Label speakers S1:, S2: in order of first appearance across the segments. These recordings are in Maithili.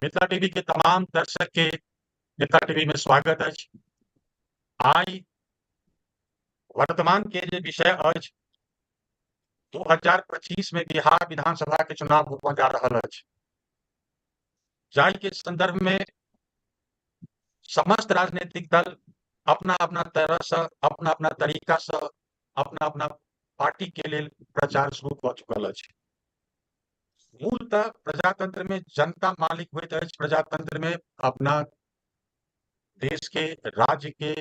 S1: मिथिला टीवी के तमाम दर्शक के मिथिला टीवी में स्वागत अछि। आइ वर्तमान के जे विषय अछि, 2025 में बिहार विधानसभा के चुनाव होबय जा रहल अछि, जाहि के संदर्भ में समस्त राजनीतिक दल अपना अपना तरह से, अपना अपना तरीका से, अपना अपना पार्टी के लेल प्रचार शुरू कऽ चुकल अछि। मूलतः प्रजातंत्र में जनता मालिक होइत अछि। प्रजातंत्र में अपना देश के, राज्य के,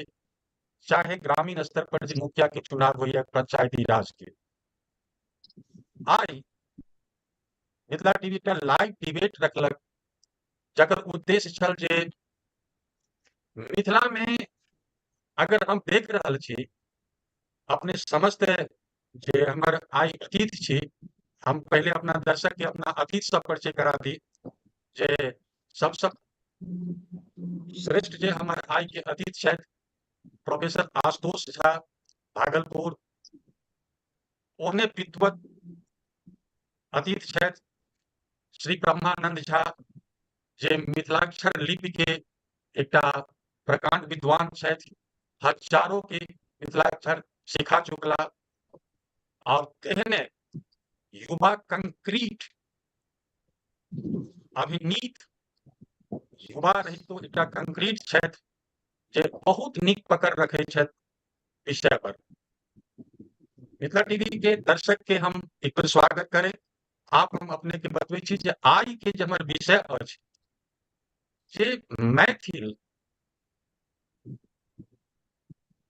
S1: चाहे ग्रामीण स्तर पर जे मुखिया के चुनाव होइया, पंचायती राज के। आइ मिथिला टीवी एकटा लाइव डिबेट रखलक, जकर उद्देश्य छल जे मिथिला में अगर हम देख रहल छी, अपने समस्त जे हमर आइ अतिथि छी, हम पहिले अपना दर्शक के अपना अतिथि से परिचय करा दी जे सबसँ श्रेष्ठ जे हमर आइ के अतिथि छथि, प्रोफेसर आशुतोष झा, भागलपुर। ओहने विद्वत अतिथि छथि श्री ब्रह्मानंद झा, जे मिथिलाक्षर लिपि के एकटा प्रकांड विद्वान छथि, हजारों के मिथिलाक्षर सिखा चुकला। और तेहने युवा कंक्रीट अभिनीत, युवा रहितो एकटा कंक्रीट छथि जे बहुत नीक पकड़ रखै छथि विषय पर। मिथिला टीवी के दर्शक के हम एक बेर स्वागत करें। आप हम अपने के बतबै छी जे आइ के जे हमर विषय अछि जे मैथिल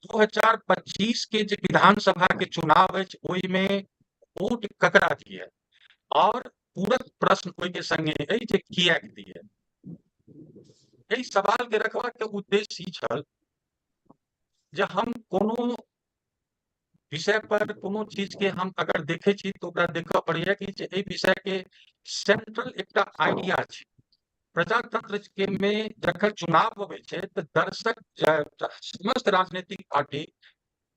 S1: 2025 के जे विधानसभा के चुनाव अछि, ओहिमे वोट ककरा दिए, और पूरक प्रश्न ओहि के संगे अछि जे किएक दिए। एहि सवाल के रखबाक के उद्देश्य ई छल जे हम कोनो विषय पर, कोनो चीज के हम अगर देखै छी तऽ ओकरा देखऽ पड़ैया कि जे एहि विषय के सेंट्रल एकटा आइडिया छै। प्रजातंत्र के में जखन चुनाव अबै छै तऽ दर्शक, समस्त राजनीतिक पार्टी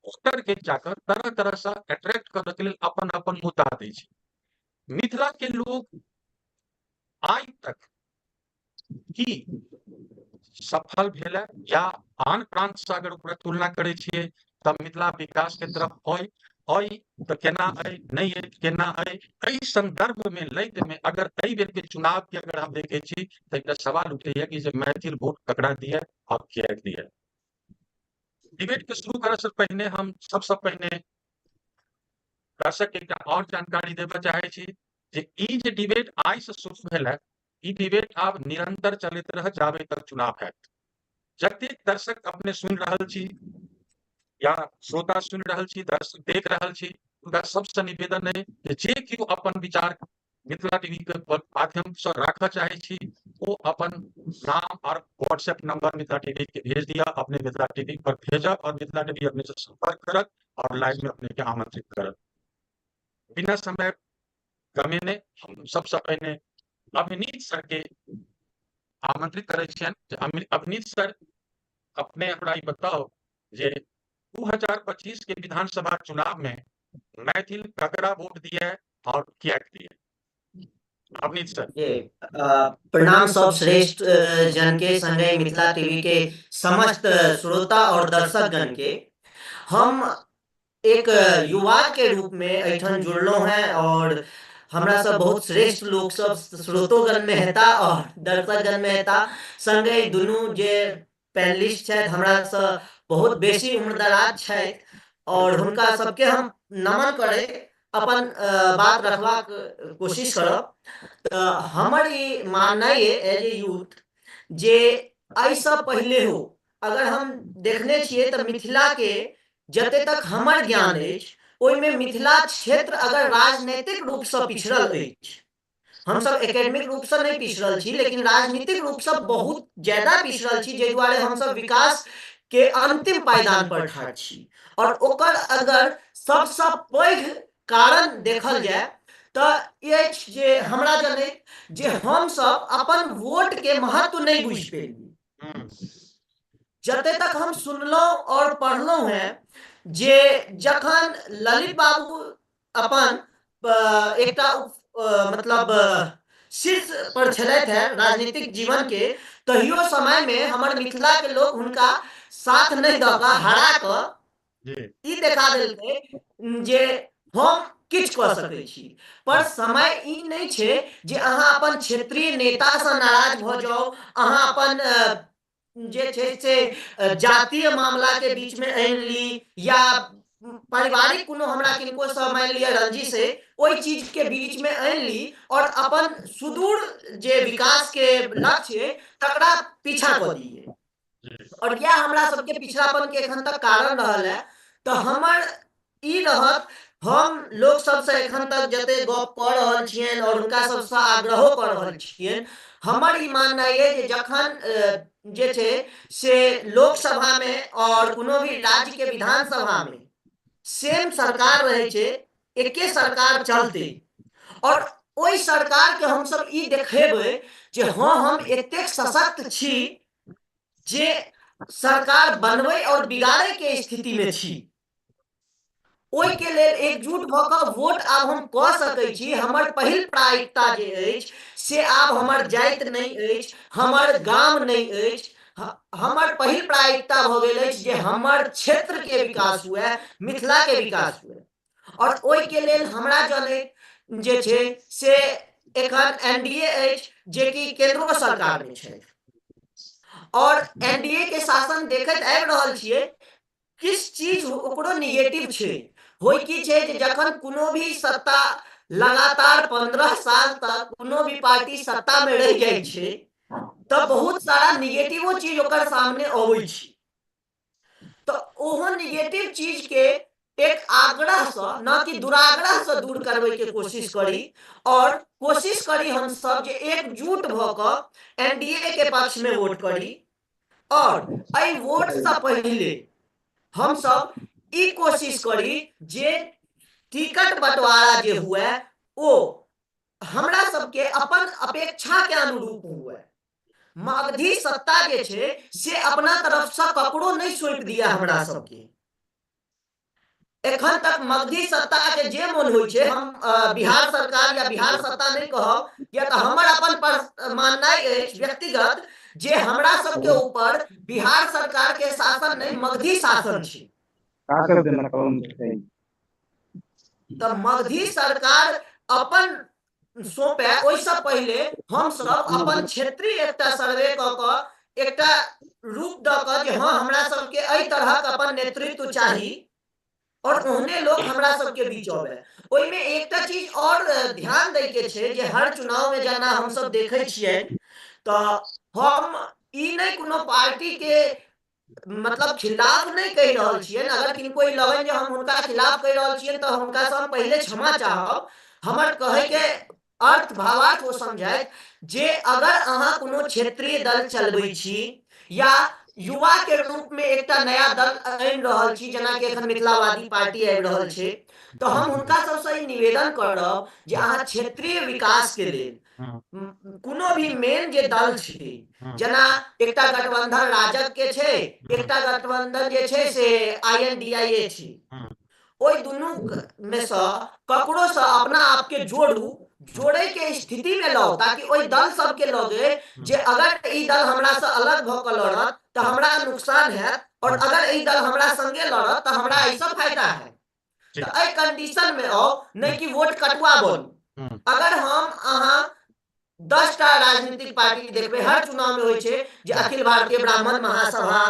S1: वोटर के जाकर तरह तरह से अट्रैक्ट करऽ के लेल अपन अपन मुद्दा दै छै। मिथिला के लोग आइ तक की सफल भेल है, या आन प्रांत से अगर ओकरा तुलना करै छियै तऽ मिथिला विकास के तरफ अइ अइ तऽ केना अइ, नहि अइ केना अइ, एहि संदर्भ में लैत में अगर एहि बेर के चुनाव के अगर हम देखे छी तऽ एकटा सवाल उठैया कि जे मैथिल वोट ककरा दिए और किएक दिए। डिबेट के शुरू करऽ से पहिने हम सबसँ पहिने दर्शक के एकटा और जानकारी देबऽ चाहै छी जे ई जे डिबेट आइ से शुरू भेल है, ई डिबेट आब निरंतर चलैत रहत जाबे तक चुनाव हैत। जतेक दर्शक अपने सुनि रहल छी या श्रोता सुनि रहल छी, दर्शक देख रहल छी, हुनका सबसँ निवेदन है जे जे केओ अपन विचार मिथिला टीवी के माध्यम से राखऽ चाहे छी, ओ अपन नाम और व्हाट्सएप नंबर मिथिला टीवी के भेज दिया। अपने मिथिला टीवी पर भेजब और मिथिला टीवी अपने से संपर्क करत और लाइव में अपने के आमंत्रित करत। बिना समय गमेने हम सबसँ पहिने अभिनीत सर के आमंत्रित करै छियनि। अभिनीत सर, अपने हमरा ई बताउ जे 2025 के विधानसभा चुनाव में मैथिल ककरा वोट दिए और किएक दिए? अभिनीत सर।
S2: जी, प्रणाम सब श्रेष्ठ जन के संगे मिथिला टीवी के समस्त श्रोता और दर्शक गण के। हम एक युवा के रूप में एहिठाम जुड़लहुँ हैं और हमरा सब बहुत श्रेष्ठ लोक सब श्रोतोगण में हेता और दर्शकगण में हेता। संगे दुनू जे पैनलिस्ट छथि, हमरा से बहुत बेसी उम्रदराज छथि और हुनका सबके हम नमन करे अपन बात रखबाक कोशिश करब। तऽ हमर ई माननाइ एज ए यूथ जे एहिसँ पहिले हो अगर हम देखने छियै तऽ मिथिला के जते तक हमर ज्ञान अछि, ओहिमे मिथिला क्षेत्र अगर राजनीतिक रूपसँ पिछड़ल अछि, हमसब एकेडमिक रूपसँ नहि पिछड़ल छी, लेकिन राजनीतिक रूपसँ बहुत ज्यादा पिछड़ल छी, जाहि दुआरे हमसब विकास के अंतिम पायदान पर ठाढ़ छी। और ओकर अगर सबसँ पैघ कारण देखल जाय तऽ अछि जे हमरा जनैत जे हमसब अपन वोट के महत्व नहि बुझि पेलियै। जते तक हम सुनलहुँ और पढ़लहुँ हैं जे जखन ललित बाबू अपन एकटा मतलब शीर्ष पर छलथि है राजनीतिक जीवन के, तहियो समय में हमर मिथिला के लोग हुनका साथ नहि दऽ कऽ हरा कऽ ई देखा देलकै जे हम किछु कऽ सकै छी। पर समय ई नहि छै जे अहाँ अपन क्षेत्रीय नेतासँ नाराज भऽ जाउ, अहाँ अपन जे छै से जातीय मामलाके बीचमे आनि ली या पारिवारिक कोनो हमरा किनको मानि लिअ रंजिश है ओहि चीजके बीचमे आनि ली और अपन सुदूर जे विकासके लक्ष्य है तकरा पीछा कऽ दिए। और यह हमरा सबके पिछड़ापन के एखन तक कारण रहल है। तऽ हमर ई रहत, हम लोक सबसँ एखन तक जते गप कऽ रहल छियनि और हुनका सबसँ आग्रहो कऽ रहल छियनि, हमर ई माननाइ अइ जे जखन जे छै से लोकसभा में और कोनो भी राज्य के विधानसभा में सेम सरकार रहै छै, एके सरकार चलते और ओहि सरकार के हमसब ई देखेबै जे हँ हम एतेक सशक्त छी जे सरकार बनबै और बिगाड़े के स्थिति में छी, ओहि के लेल एकजुट भऽ कऽ वोट आब हम कऽ सकै छी। हमर पहिल प्रायिकता जे अछि से आब हमर जाति नहि अछि, हमर गाम नहि अछि, हमर पहिल प्रायिकता भऽ गेल अछि जे हमर क्षेत्र के विकास हुए, मिथिला के विकास हुए। और ओहि के लेल हमरा जनैत जे छै से एखन एनडीए अछि जेकि केंद्रो सरकार में छै और एनडीए के शासन देखैत आबि रहल छियै, किछु चीज ओकरो निगेटिव छै। होइ की छै जे जखन कोनो भी सत्ता लगातार 15 साल तक कोनो भी पार्टी सत्ता में रहि जाइ छै तऽ बहुत सारा निगेटिवो चीज ओकर सामने अबै छै। तऽ ओहो निगेटिव चीज के एक आग्रह से न कि दुराग्रह से दूर करबै के कोशिश करी और कोशिश करी हम सब जे एकजुट भऽ कऽ एनडीए के पक्ष में वोट करी। और एहि वोट से पहिले हम सब ई कोशिश करी जे टिकट बंटवारा जे हुए ओ हमरा सबके अपन अपेक्षा के अनुरूप हुए। मगधी सत्ता जे छै से अपना तरफ से ककरो नहि सौंपि दिया हमरा सबके। एखन तक मगधी सत्ता के जे मन होइ छै, हम बिहार सरकार या बिहार सत्ता नहि कहब, किया तऽ हमर अपन माननाइ अछि व्यक्तिगत जे हमरा सबके ऊपर बिहार सरकार के शासन नहि मगधी शासन छै। तऽ मगधी सरकार अपन सौंपे ओहिसँ पहिले हमसब अपन क्षेत्रीय एकटा सर्वे कऽ कऽ एकटा रूप दऽ कऽ जे हँ हमरा सबके एहि तरहक अपन नेतृत्व चाही और ओहने लोक हमरा सबके बीच अबै। ओहिमे एकटा चीज और ध्यान दै के छै जे हर चुनाव में जेना हमसब देखै छियै तऽ हम ई नहि कोनो पार्टी के मतलब खिलाफ नहि कहि रहल छियनि, अगर किनको ई लगनि जे हम हुनका खिलाफ कहि रहल छियनि तऽ हुनकासँ हम पहिले क्षमा चाहब। हमर कहैके अर्थ भावार्थ ओ समझायत जे अगर अहाँ कोनो क्षेत्रीय दल चलबै छी या युवा के रूप में एकटा नया दल आनि रहल छी, जेनाकि एखन मिथिलावादी पार्टी आबि रहल छै, तऽ हम हुनका सबसँ ई निवेदन करब जे अहाँ क्षेत्रीय विकास के लेल कोनो भी मेन जे दल छै, जेना एकटा गठबंधन राजग के छै, एकटा गठबंधन जे छै से INDIA छै, ओहि दुनू में से ककरो से अपना आप के जोड़ू, जोड़े के स्थिति में लाओ ताकि ओहि दल सबके लगे जे अगर ई दल हमरा से अलग भऽ कऽ लड़त तऽ हमरा नुकसान हैत और अगर ई दल हमरा संगे लड़त तऽ हमरा एहिसँ फायदा हैत। तऽ एहि कंडीशन में आउ, नहि कि वोट कटुआ बनू। अगर हम अहाँ 10टा राजनीतिक पार्टी देखबै, हर चुनाव में होइ छै जे अखिल भारतीय ब्राह्मण महासभा,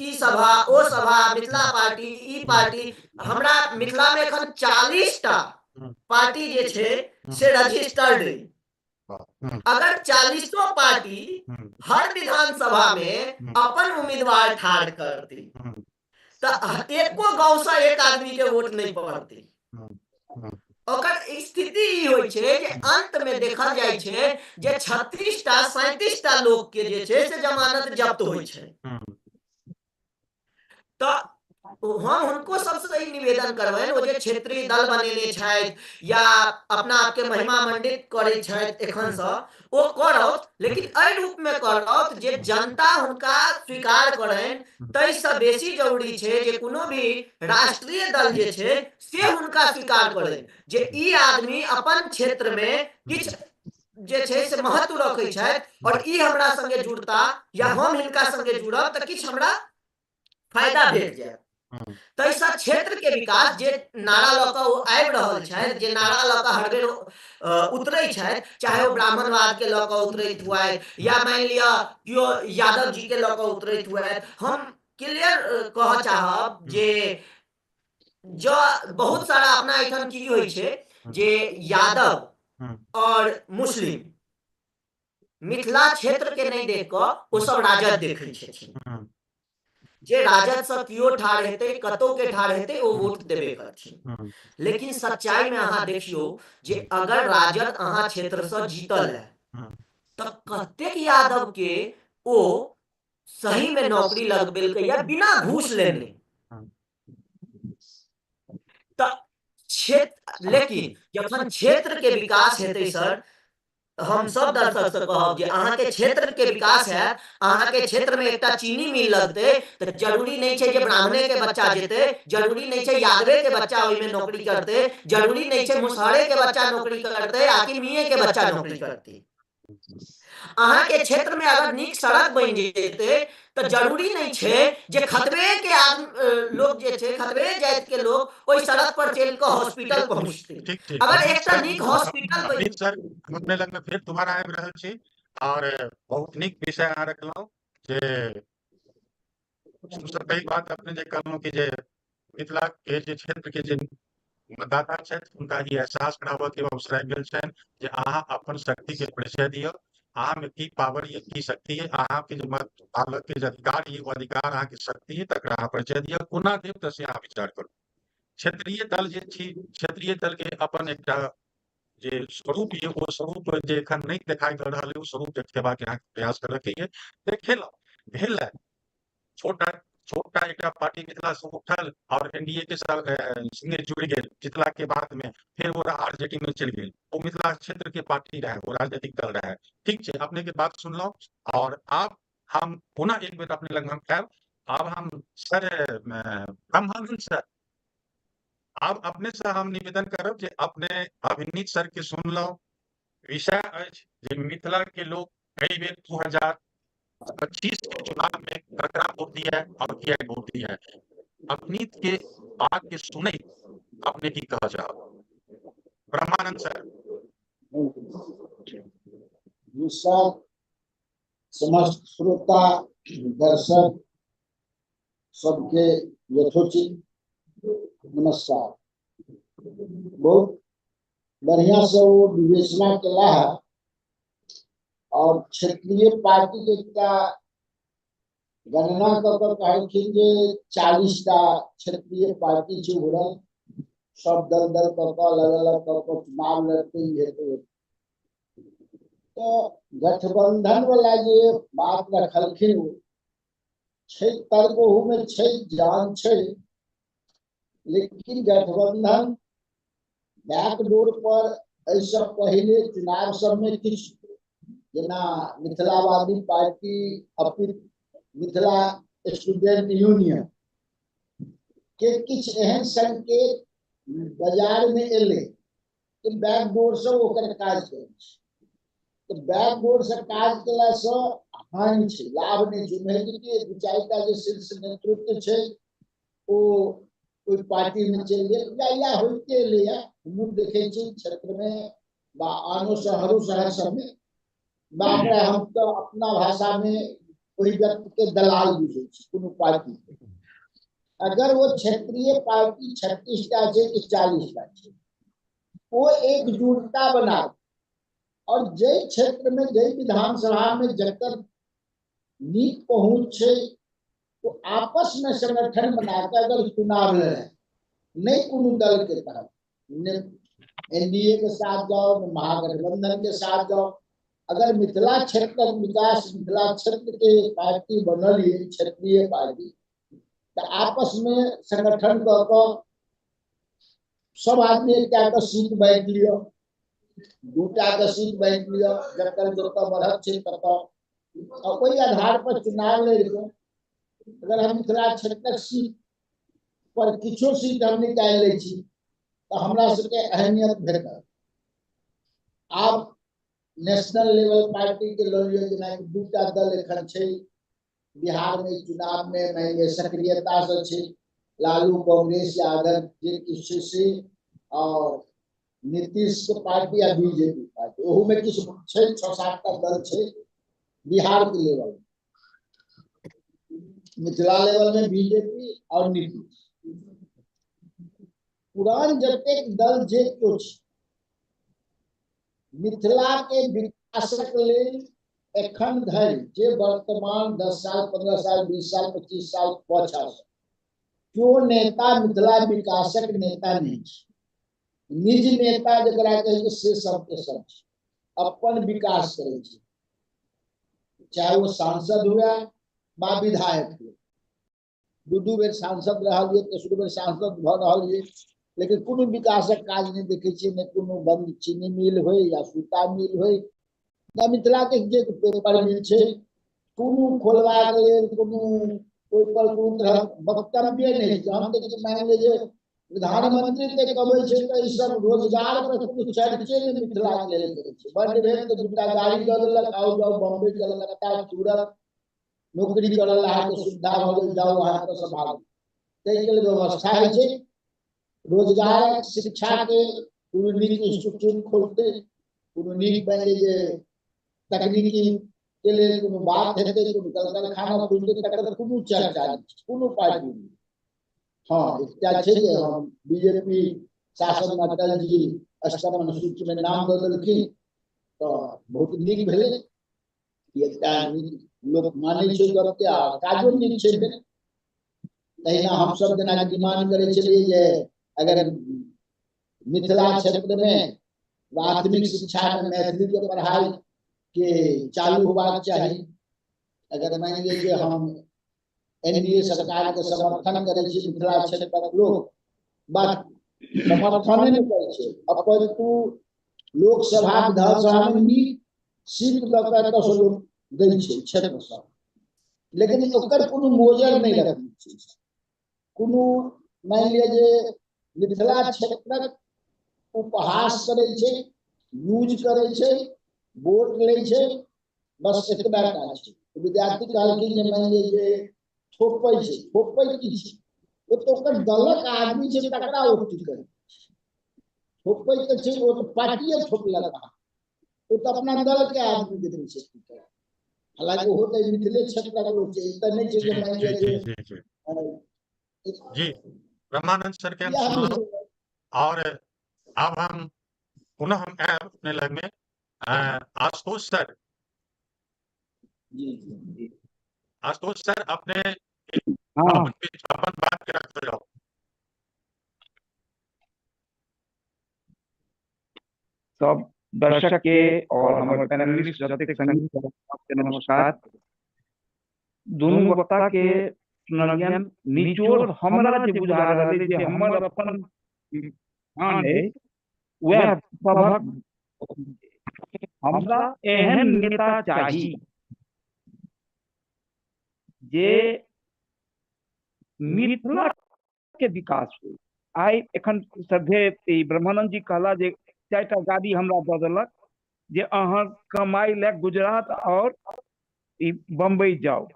S2: ई सभा, ओ सभा, मिथिला पार्टी, ई पार्टी, हमरा मिथिला में एखन 40टा पार्टी जे छै से रजिस्टर्ड अइ। अगर 40 पार्टी हर विधानसभा में अपन उम्मीदवार ठाढ़ करती तऽ एको गाँव से एक आदमी के वोट नहीं पड़ती। ओकर स्थिति ई होइ छै जे अंत में देखल जाइ छै जे 36टा 37टा लोक के जे छै से जमानत जब्त होइ छै। तऽ हम हुनको सबसँ ई निवेदन करबनि, ओ जे क्षेत्रीय दल बनेने छथि या अपना आपके महिमा मंडित करै छथि एखनसँ, ओ करौत, लेकिन एहि रूप में करौत जे जनता हुनका स्वीकार करनि। ताहिसँ बेसी जरूरी छै जे कोनो भी राष्ट्रीय दल जे छै से हुनका स्वीकार करनि जे ई आदमी अपन क्षेत्र में किछु जे छै से महत्व रखै छथि आओर ई हमरा संगे जुड़ता या हम हिनका संगे जुड़ब तऽ किछु हमरा फायदा भेट जायत। ताहिसँ क्षेत्र के विकास जे नारा लऽ कऽ ओ आबि रहल छथि, जे नारा लऽ कऽ हर बेर उतरै छथि, चाहे ओ ब्राह्मणवाद के लऽ कऽ उतरैत हुए या मानि लिअ केओ यादव जी के लऽ कऽ उतरैत हुए, हम क्लियर कहऽ चाहब जे जँ बहुत सारा अपना एहिठाम की होइ छै जे यादव और मुस्लिम मिथिला क्षेत्र के नहि देख कऽ ओ सब राजद देखै छथिन, जे राजद से केओ ठाढ़ हेतै, कतौ के ठाढ़ हेतै, ओ वोट देबे करथिन। लेकिन सच्चाई में अहाँ देखियौ जे अगर राजद अहाँ क्षेत्र से जीतल है तऽ कतेक यादव के ओ सही में नौकरी लगबेलकै या बिना घूस लेने। तऽ क्षेत्र, लेकिन जखन क्षेत्र के विकास हेतै सर, हम सब दर्शक से कहब जे अहाँके क्षेत्र के विकास है, अहाँके क्षेत्र में एकटा चीनी मिल लगतै तऽ जरूरी नहि छै जे ब्राह्मणे के बच्चा जेतै, जरूरी नहि छै यादवे के बच्चा ओहिमे नौकरी करतै, जरूरी नहि छै मुसहरे के बच्चा नौकरी करतै आकि मिये के बच्चा नौकरी करतै। अहाँके क्षेत्र में अगर नीक सड़क बनि जेतै तऽ जरूरी नहि छै जे खतबे के आदमी लोग जे छै, खतबे जाति के लोग ओहि सड़क पर चलि कऽ हॉस्पिटल पहुँचतै।
S1: ठीक ठीक।
S2: अगर एकटा नीक हॉस्पिटल बनि
S1: सर, हम अपने लग में फेर दोबारा आबि रहल छी और बहुत नीक विषय अहाँ रखलहुँ जे सबसँ पैघ बात अपने जे कहलहुँ कि जे मिथिला के जे क्षेत्र के जे मतदाता छथि हुनका ई एहसास कराबऽ के अवसर आबि गेल छनि जे अहाँ अपन शक्ति के परिचय दिअ, अहाँ में की पावर ये, की शक्ति ये, अहाँ के जे मत बालक के जे अधिकार ये, ओ अधिकार अहाँ के शक्ति ये, तकरा अहाँ परिचय दिअ। कोना देब तऽ से अहाँ विचार करू। क्षेत्रीय दल जे छी, क्षेत्रीय दल के अपन एकटा जे स्वरूप ये, ओ स्वरूप जे एखन नहि देखाई दऽ रहल है, ओ स्वरूप देखेबाक अहाँके प्रयास करऽ के ये। देखेलहुँ, भेल है। छोटा छोटा एकटा पार्टी मिथिला से उठल और एनडीए के संगे जुड़ गेल, जितला के बाद में फिर वो आरजेडी में चलि गेल। ओ मिथिला क्षेत्र के पार्टी रहे, वो राजनीतिक दल रहे। ठीक छै, अपने के बात सुनलहुँ और आब हम पुनः एक बेर अपने लग हम आयब। आब हम सर ब्रह्मानंद सर, आब अपने से हम निवेदन करब जे अपने अभिनीत सर के सुनलहुँ। विषय अछि जे मिथिला के लोग एहि बेर 2025 के चुनाव में ककरा वोट दिया है और किया वोट दिया है। अभिनीत के बात के सुने अपने की कहा जाओ ब्रह्मानंद सर।
S3: जी सर, समस्त श्रोता दर्शक सबके यथोचित नमस्कार। बहुत बढ़िया से वो विवेचना केला है और क्षेत्रीय पार्टी के एकटा गणना कऽ कऽ कहलखिन जे 40 टा क्षेत्रीय पार्टी छै उभरल, सब दल दल कऽ कऽ अलग अलग कऽ कऽ चुनाव लड़तै, ई हेतै। तऽ गठबंधन वाला जे बात रखलखिन ओ छै, तर्क ओहू में छै, जान छै, लेकिन गठबंधन बैकडोर पर एहिसँ पहिले चुनाव सबमे किछु जेना Mithilavadi party अपित Mithila student union के किछु एहन संकेत बाजार में एलै कि बैकडोर से ओकर काज करै छै। तऽ बैकडोर से काज केलासँ हानि छै, लाभ नहि छै। मानि कि दू चारिटा जे शीर्ष नेतृत्व छै ओ ओहि पार्टी में चलि गेल या या होइते एलैया। हमहूँ देखै छी क्षेत्र में बा आनो शहरो शहर सबमे, बाप रे, हम तऽ अपना भाषा में ओहि व्यक्ति के दलाल बुझै छी कोनो पार्टी के। अगर वो क्षेत्रीय पार्टी 36 टा छै कि 40 टा छै, ओ एकजुटता बना और जै क्षेत्र में जै विधानसभा में जकर नीक पहुंच छै तो आपस में संगठन बनाकर अगर चुनाव लड़े, नहीं कोनो दल के तरफ, एनडीए के साथ जाओ, न महागठबंधन के साथ जाओ, अगर मिथिला क्षेत्र विकास, मिथिला क्षेत्र के पार्टी बनल ये क्षेत्रीय पार्टी, तो आपस में संगठन कऽ कऽ सब आदमी एकटा के सीट बांटि लिअ, दूटा के सीट बांटि लिअ, जकर जतऽ बढ़त छै ततऽ, आ ओहि आधार पर चुनाव लड़ि कऽ अगर हम मिथिला क्षेत्रक सीट पर किछो सीट हम निकालि लै छी तऽ हमरा सबके अहमियत भेटत। आब नेशनल लेवल पार्टी के लऽ लिअ, जेनाकि दूटा दल एखन छै बिहार में चुनाव में, मानि लिअ सक्रियता से छै, लालू कांग्रेस या अदर जे किछु छै से, और नीतीश के पार्टी आ बीजेपी पार्टी, ओहू में किछु छै, 6-7 टा दल छै बिहार के लेवल। मिथिला लेवल में बीजेपी और नीतीश। पुरान जतेक दल जे कुछ मिथिला के विकासक लेल एखन धरि जे वर्तमान 10 साल 15 साल 20 साल 25 साल पाछा क्यों नेता मिथिला विकासक नेता नहीं छै। निज नेता जकरा कहै छै से सबके सब छै, अपन विकास करै छै, चाहे वो सांसद हुए बा विधायक हुए। दू बेर सांसद रहल ये, तेसरो बेर सांसद भऽ रहल ये, लेकिन कोनो विकासक काज नहि देखै छियै, नहि कोनो बंद चीनी मिल होइ या सूता मिल होइ, या मिथिला के जे पेपर मिल छै कोनो खोलबाक लेल कोनो ओहि पर कोनो तरहक वक्तव्य नहि छै। हम तऽ मानि लिअ जे प्रधानमंत्री तऽ कहबै छै तऽ ई सब रोजगार पर कोनो चर्चे नहि मिथिला के लेल करै छै। बड्ड भेल तऽ दूटा गाड़ी दऽ देलक, आउ जाउ बम्बई कलकत्ता सूरत नौकरी करऽ लए अहाँके सुविधा भऽ गेल, जाउ अहाँ एतऽसँ भागू। ताहिके लेल व्यवस्था होइ छै। रोजगारक शिक्षा के कोनो नीक इंस्टीट्यूट खोलतै, कोनो नीक मानि लिअ जे तकनीकी के लेल कोनो बात हेतै, कोनो कल कारखाना खुलतै, तकर कोनो चर्चा नहि छै कोनो पार्टी मे। हाँ, एकटा छै जे हम बीजेपी शासन में अटल जी अष्टम अनुसूची में नाम दऽ देलखिन तऽ बहुत नीक भेलै, एकटा नीक लोक मानै छै गपके आ काजो नीक छै। तहिना हमसब जेना डिमांड करै छलियै जे अगर मिथिला क्षेत्र में प्राथमिक शिक्षा में मैथिली के पढ़ाई के चालू होबाक चाही। अगर मानि लिअ जे हम एनडीए सरकार के समर्थन करै छी, मिथिला क्षेत्रक लोक बात समर्थन नहि करै छै, अपितु लोकसभा विधानसभा में नीक सीट लऽ कऽ एतऽसँ लोक दै छै क्षेत्र सब, लेकिन ओकर कोनो मोजर नहि रखने छै। कोनो मानि लिअ जे मिथिला क्षेत्रक उपहास करै छै, यूज करै छै, वोट लै छै, बस एतबा टा छै। विद्यार्थी कहलखिन जे मानि लिअ जे थोपै छै, थोपै की छै, ओ तऽ ओकर दलक आदमी छै, तकरा ओ टिकट थोपै तऽ छै, ओ तऽ पार्टिए थोपलक, ओ तऽ अपना दल के आदमी के दै छै टिकट। हालांकि ओहो तऽ मिथिले क्षेत्रक लोक छै, ई तऽ नहि छै जे मानि लिअ जे
S1: जी। ब्रह्मानंद सर के हम सुनलहुँ और आब हम पुनः हम आयब अपने लग में। आशुतोष सर,
S3: जी
S1: आशुतोष सर अपने अपन बात के रखते जाओ।
S4: सब दर्शक के और हमर पैनलिस्ट जतेक संगी सबके नमस्कार। दुनू वक्ता के सुनलियन, निचोड़ हमरा जे बुझा रहल अछि जे हमर अपन मान अछि वएह सभक, हमरा एहन नेता चाही जे मिथिला के विकास हो। आइ एखन श्रद्धेय ई ब्रह्मानंद जी कहला जे 4टा गाड़ी हमरा दऽ देलक जे अहाँ कमाइ लए गुजरात और ई बम्बई जाउ।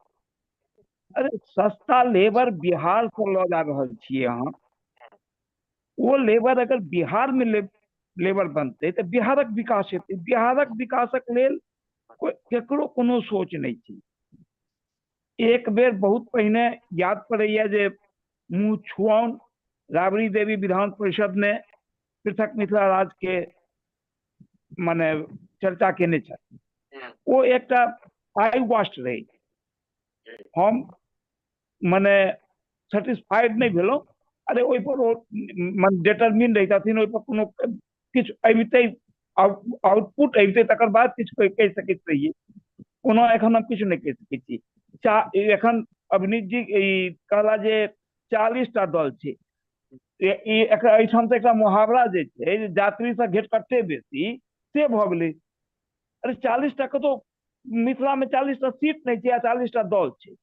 S4: अरे सस्ता लेबर बिहार से लऽ जा रहल छियै अहाँ, ओ लेबर अगर बिहार में लेबर बनतै तऽ बिहारक विकास हेतै। बिहारक विकासक लेल केकरो कोनो सोच नहि छै। एक बेर बहुत पहिने याद पड़ैया जे मुँह छुआउन राबड़ी देवी विधान परिषद में पृथक मिथिला राज्य के माने चर्चा केने छल, ओ एकटा आई वास्ट रही। हम माने सेटिस्फाइड नहि भेलहुँ। अरे ओहि पर ओ माने डिटरमिन रहितथिन, ओहि पर कोनो किछु अबितै, आउटपुट अबितै, तकर बाद किछु कहि सकैत रहियै। ओना एखन हम किछु नहि कहि सकै छी। एखन अभिनीत जी ई कहला जे 40टा दल छै। एहिठाम तऽ एकटा मुहावरा जे छै जे जात्रीसँ घेटकट्टे बेसी, से भऽ गेलै। अरे 40टा कतौ मिथिलामे 40टा सीट नहि छै आ 40टा दल छै।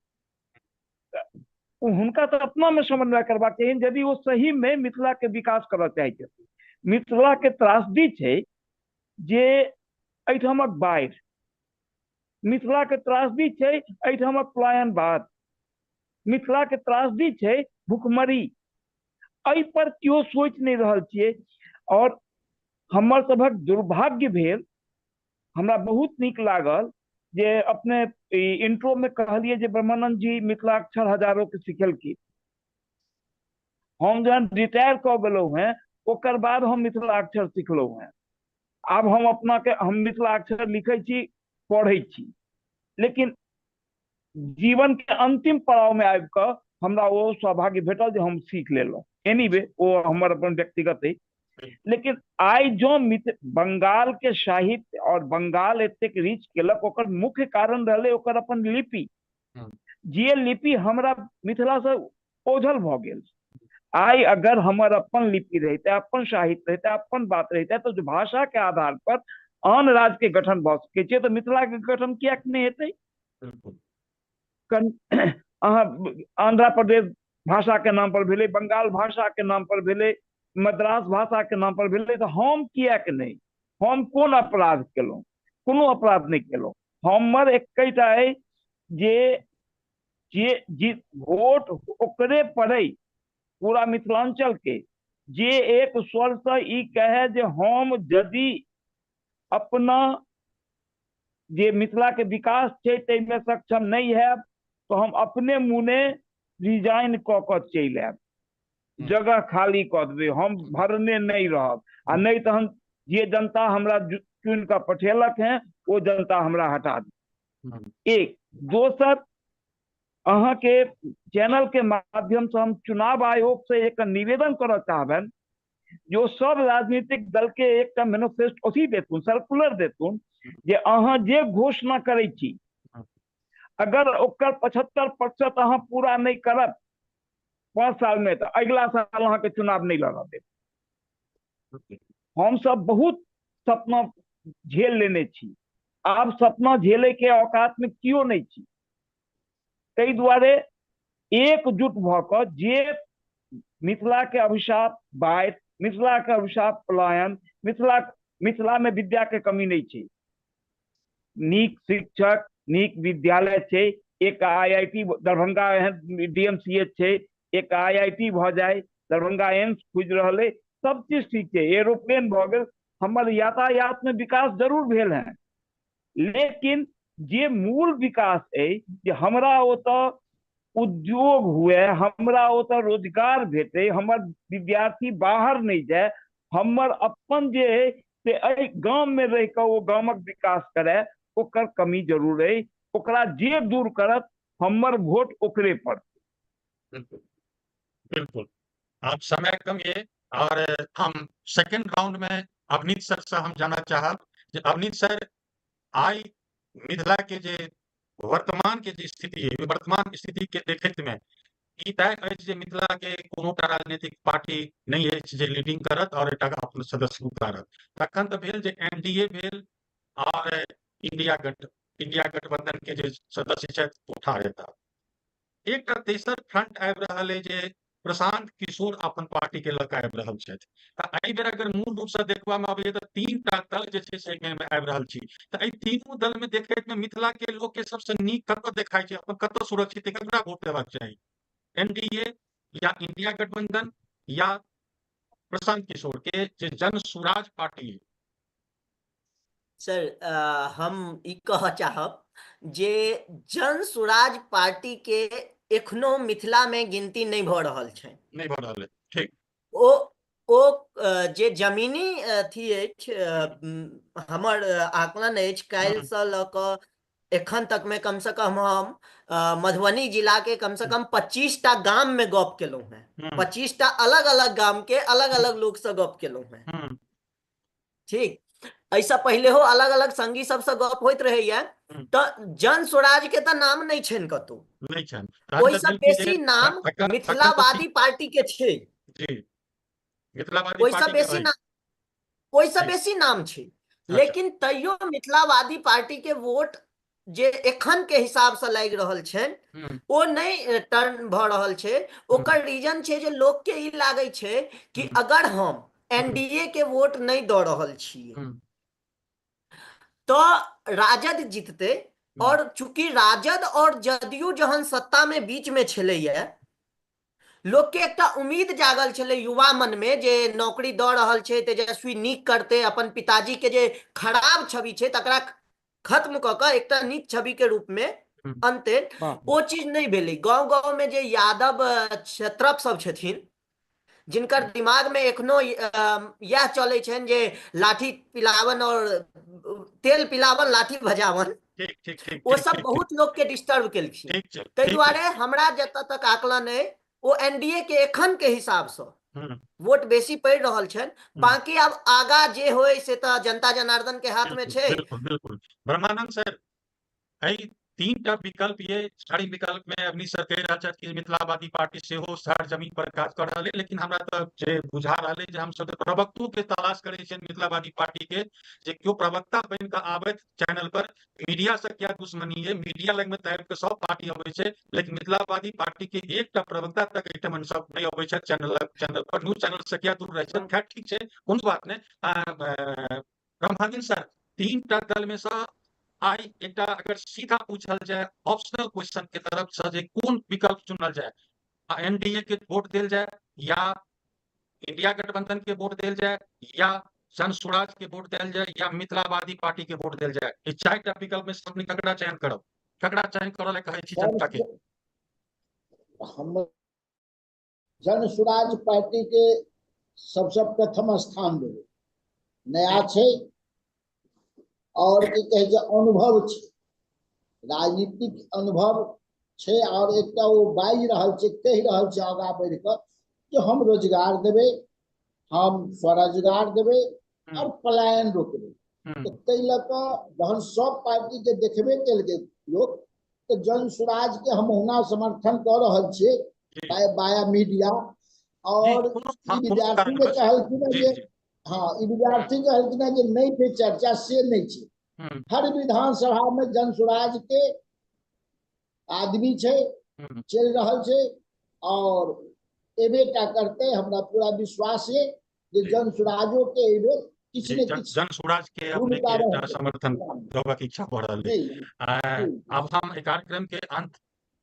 S4: हुनका तऽ अपनामे समन्वय करबाक चाही यदि ओ सहीमे मिथिलाके विकास करऽ चाहै छथिन। मिथिलाके त्रासदी छै जे एहिठामक बाढ़ि, मिथिला के त्रासदी छै एहिठामक पलायनवाद, मिथिला के त्रासदी छै भुखमरी। एहि पर केओ सोचि नहि रहल छियै। और हमर सभक दुर्भाग्य भेल, हमरा बहुत नीक लागल जे अपने इंट्रो में कहलिए जे ब्रह्मानंद जी मिथिलाक्षर हजारों के सिखेलखिन। हम जहन रिटायर कऽ गेलहुँ हेँ ओकर बाद हम मिथिलाक्षर सिखलहुँ हेँ। आब हम अपना के हम मिथिलाक्षर लिखै छी, पढ़ै छी, लेकिन जीवन के अंतिम पड़ाव में आबि कऽ हमरा ओ सौभाग्य भेटल जे हम सीख लेलहुँ। एनीवे ओ हमर अपन व्यक्तिगत अछि। लेकिन आइ जँ बंगाल के साहित्य और बंगाल एतेक रीच केलक, ओकर मुख्य कारण रहलै ओकर अपन लिपि। जे लिपि हमरा मिथिला से ओझल भऽ गेल। आइ अगर हमर अपन लिपि रहिते, अपन साहित्य रहिते, अपन बात रहिते, तऽ भाषा के आधार पर आन राज्य के गठन भऽ सकै छै, तऽ मिथिला के गठन किएक नहि हेतै? अहाँ आंध्र प्रदेश भाषा के नाम पर भेलै, बंगाल भाषा के नाम पर भेलै, मद्रास भाषा के नाम पर भेलै, तऽ हम किएक नहि? हम कोन अपराध केलहुँ? कोनो अपराध नहि केलहुँ। हमर एकेटा अइ जे जे जे वोट ओकरे पड़ै पूरा मिथिलांचल के, जे एक स्वर से ई कहे जे हम यदि अपना जे मिथिला के विकास छै ताहिमे सक्षम नहि हैब तऽ हम अपने मुने रिजाइन कऽ कऽ चलि आयब, जगह खाली कऽ देबै, हम भरने नहि रहब, आ नहि तहन जे जनता हमरा चुनि कऽ पठेलक हेँ ओ जनता हमरा हटा दे। एक दोसर, अहाँके चैनल के माध्यम से हम चुनाव आयोग से एक निवेदन करऽ चाहबनि जो सब राजनीतिक दल के एकटा मैनिफेस्टो अथी देथुन, सर्कुलर देथुन, जे अहाँ जे घोषणा करै छी अगर ओकर 75% अहाँ पूरा नहि करब 5 साल में, तऽ अगिला साल अहाँके चुनाव नहि लड़ऽ देब। हम सब बहुत सपना झेल लेने छी, आब सपना झेले के औकात में केओ नहि छी। ताहि दुआरे एकजुट भऽ कऽ जे मिथिला के अभिशाप बाढ़ि, मिथिला के अभिशाप पलायन, मिथिला में विद्या के कमी नहीं छै, नीक शिक्षक, नीक विद्यालय छै, एक IIT Darbhanga एहन DMCH छै, एक IIT भऽ जाय, दरभंगा एम्स खुजि रहल अइ, सब चीज ठीक छै, एरोप्लेन भऽ गेल, हमर यातायात में विकास जरूर भेल हेँ, लेकिन जे मूल विकास अइ जे हमरा ओतऽ उद्योग हुए, हमरा ओतऽ रोजगार भेटै, हमर विद्यार्थी बाहर नहि जाय, हमर अपन जे अइ से एहि गाममे रहि कऽ ओ गामक विकास करय, ओकर कमी जरूर अइ। ओकरा जे दूर करत हमर वोट ओकरे पर।
S1: बिल्कुल बिल्कुल, आप समय कम ये और हम सेकंड राउंड में अवनीत सर से हम जाना चाहब जे अवनीत सर, आइ मिथिला के जे वर्तमान के जे स्थिति है, वर्तमान स्थिति के देखैत में ई तय अछि जे मिथिला के कोनो टा राजनीतिक पार्टी नहीं अछि जे लीडिंग करत और एकटा अपन सदस्य उतारत। तखन तऽ भेल जे एनडीए भेल और इंडिया गठबंधन के जे सदस्य छथि ओ ठाढ़ हेता। एकटा तेसर फ्रंट आबि रहल है जे प्रशांत किशोर अपन पार्टी के लऽ कऽ आबि रहल छथि। तऽ एहि बेर अगर मूल रूप से देखबा में अबैया तऽ 3टा दल जे छै से एहिमे आबि रहल छी। तऽ एहि तीनू दल में देखैत में मिथिला के लोक के सबसे नीक कतऽ देखाइ छै, अपन कतऽ सुरक्षित है, ककरा वोट देबाक चाही, एनडीए या इंडिया गठबंधन या प्रशांत किशोर के जे जन सुराज पार्टी है?
S2: सर, हम ई कहऽ चाहब जे जन सुराज पार्टी के एखनो मिथिला में गिनती नहीं भऽ रहल छै।
S1: नहीं भऽ रहल है, ठीक।
S2: ओ ओ जे जमीनी अथी अछि, हमर आकलन अछि काल्हि से लऽ कऽ एखन तक में कम से कम हम मधुबनी जिला के कम से कम 25टा गाम में गप केलहुँ हैं, 25टा अलग अलग गाम के अलग अलग लोग से गप केलहुँ हैं। ठीक, ऐसा पहले हो अलग अलग संगी सबसे गप होइत रहैया, तऽ जन स्वराज के तऽ नाम नहीं छनि कतौ,
S1: नहीं छनि।
S2: ओहिसँ बेसी नाम मिथिलावादी पार्टी के छै।
S1: जी, मिथिलावादी
S2: ओहिसँ बेसी नाम, ओहिसँ बेसी नाम छै, लेकिन तैयो मिथिलावादी पार्टी के वोट जे एखन के हिसाब से लागि रहल छनि ओ नहि टर्न भऽ रहल छै। ओकर रीजन छै जे लोक के ई लागै छै कि अगर हम एनडीए के वोट नहि दऽ रहल छियै तऽ राजद जीतते। और चूंकि राजद और जदयू जहन सत्ता में बीच में छलैया, लोक के एकटा उम्मीद जागल छलै युवा मन में जे नौकरी दऽ रहल छै तेजस्वी नीक करते, अपन पिताजी के जे खराब छवि छै तकरा खत्म कऽ कऽ एकटा नीक छवि के रूप में अनते। ओ चीज नहि भेलै। गाँव गाँव में जे यादव क्षत्रप सब छथिन, जिनकर दिमाग में एखनो इएह चलै छनि जे लाठी पिलावन और तेल पिलावन लाठी भजावन,
S1: ठीक ठीक ठीक
S2: ओ सब बहुत लोग के डिस्टर्ब केलखिन। ताहि दुआरे हमरा जतऽ तक आकलन अइ ओ एनडीए के एखन के हिसाब से वोट बेसी पड़ि रहल छनि। बाकी आब आगा जे होय से तऽ जनता जनार्दन के हाथ में छै।
S1: बिल्कुल बिल्कुल। ब्रह्मानंद सर, एहि 3टा विकल्प, ये सारी विकल्प में अग्नि सर कहि रहल छथि कि मिथिलावादी पार्टी सेहो सर जमीन पर काज कर रहल है, लेकिन हमरा तऽ जे बुझा रहल है जे हम सब प्रवक्तो के तलाश करै छियनि मिथिलावादी पार्टी के, जे केओ प्रवक्ता बनि कऽ आबथि चैनल पर। मीडिया से क्या दुश्मनी है, मीडिया लग में तऽ आबि कऽ सब पार्टी अबै छै, लेकिन मिथिलावादी पार्टी के एकटा प्रवक्ता तक एहिठाम सब नहि अबै छथि चैनल पर, न्यूज चैनल से क्या दूर रहै छथि। खैर ठीक छै, कोनो बात नहि। ब्रह्मानंद सर, 3टा दल में से आइ एकटा अगर सीधा पूछल जाए ऑप्शनल क्वेश्चन के तरफ से जे कोन विकल्प चुनल जाए, एनडीए के वोट देल जाए या इंडिया गठबंधन के वोट देल जाए या जन स्वराज के वोट देल जाए या मिथिलावादी पार्टी के वोट देल जाए, ई 4टा विकल्प में अपने ककरा चयन करब, ककरा चयन करऽ लए कहै छी जनता के?
S3: हम जन स्वराज पार्टी के सबसे प्रथम स्थान देबै। नया छै और की कहै छै अनुभव छै, राजनीतिक अनुभव छै, और एकटा ओ बाजि रहल छै, कहि रहल छै आगाँ बढ़ि कऽ कि हम रोजगार देबै, हम स्वरोजगार देबै और पलायन रोकबै। तऽ ताहि लऽ कऽ जहन सब पार्टी के देखबे केलकै लोक, तऽ जन स्वराज के हम ओहुना समर्थन कऽ रहल छियै बाया मीडिया। और ई विद्यार्थी जे कहलखिन जे हाँ, ई विद्यार्थी कहलखिन जे नहि छै चर्चा, से नहि छै। हर विधानसभा में जन स्वराज के आदमी छै, चलि रहल छै और एबेटा करते। हमरा पूरा विश्वास है जे जन स्वराजो के एबे किछु ने किछु
S1: जन स्वराज के अपने के समर्थन देबाक इच्छा भऽ रहल है। अब हम कार्यक्रम के अंत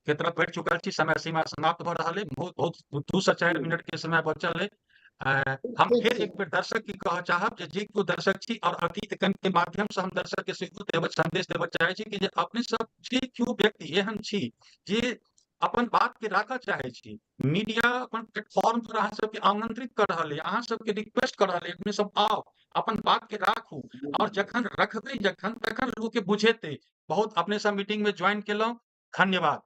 S1: के तरफ बढ़ि चुकल छी, समय सीमा समाप्त भऽ रहल है, बहुत बहुत 2 से 4 मिनट के समय बचल है। हम फिर एक बेर दर्शक की कहऽ चाहब जे केओ दर्शक छी और अतीत कण के माध्यम से हम दर्शक के सेहो देबऽ संदेश देबऽ चाहै छी कि जे अपने सब जे केओ व्यक्ति एहन छी जे अपन बात के राखऽ चाहै छी, मीडिया अपन प्लेटफॉर्म पर अहाँ सबके आमंत्रित कर रहल है, अहाँ सबके रिक्वेस्ट कर रहल है, अपने सब आउ, अपन बात के राखू, और जखन रखबै जखन तखन लोक के बुझेतै। बहुत अपने सब मीटिंग में ज्वाइन केलहुँ, धन्यवाद।